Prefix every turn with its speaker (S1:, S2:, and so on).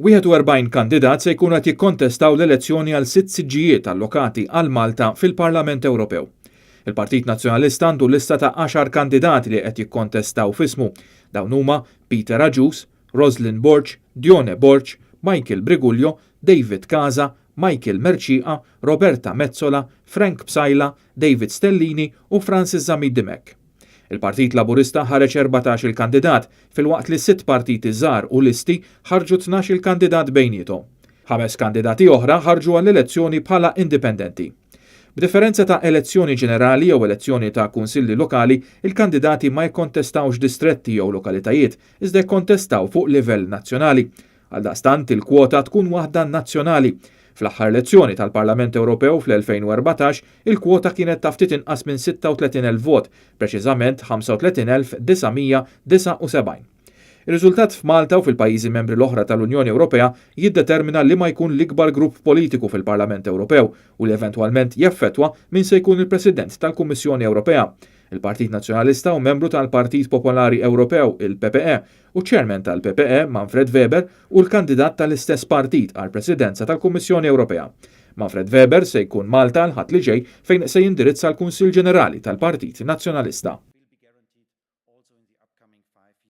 S1: 41 kandidat se jkunu qed jikkontestaw l-elezzjoni għal sitt siġġijiet allokati għal Malta fil-Parlament Ewropew. Il-Partit Nazzjonalista għandu lista ta' għaxar kandidati li qed jikkontestaw f'ismu. Dawn huma Peter Agius, Roslyn Borg, Dione Borg, Michael Briguglio, David Casa, Michael Mercieca, Roberta Metsola, Frank Psaila, David Stellini u Francis Zammit Dimech. Il-Partit Laburista ħareġ 14-il kandidat, filwaqt li sitt partiti żgħar u listi ħarġu 12-il kandidat bejniethom. Ħames kandidati oħra ħarġu għall-elezzjoni bħala indipendenti. B'differenza ta' elezzjoni ġenerali jew elezzjoni ta' kunsilli lokali, il-kandidati ma jikkontestawx distretti jew lokalitajiet, iżda jikkontestaw fuq livell nazzjonali. Għaldaqstant il-kwota tkun waħda nazzjonali. Fl-aħħar elezzjoni tal-Parlament Ewropew fl-2014, il-kwota kienet ta' ftit inqas minn 36,000 vot, preċiżament 35,979. Ir-riżultat f'Malta u fil-pajjiżi membri l-oħra tal-Unjoni Ewropea jiddetermina liema jkun l-ikbar grupp politiku fil-Parlament Ewropew u li eventwalment jeffettwa min se jkun il-President tal-Kummissjoni Ewropea. Il-Partit Nazzjonalista hu membru tal-Partit Popolari Ewropew, il-PPE, u ċ-Chairman tal-PPE, Manfred Weber, hu l-kandidat tal-istess partit għall-Presidenza tal-Kummissjoni Ewropea. Manfred Weber se jkun Malta l-Ħadd li ġej fejn se jindirizza l-Kunsill Ġenerali tal-Partit Nazzjonalista.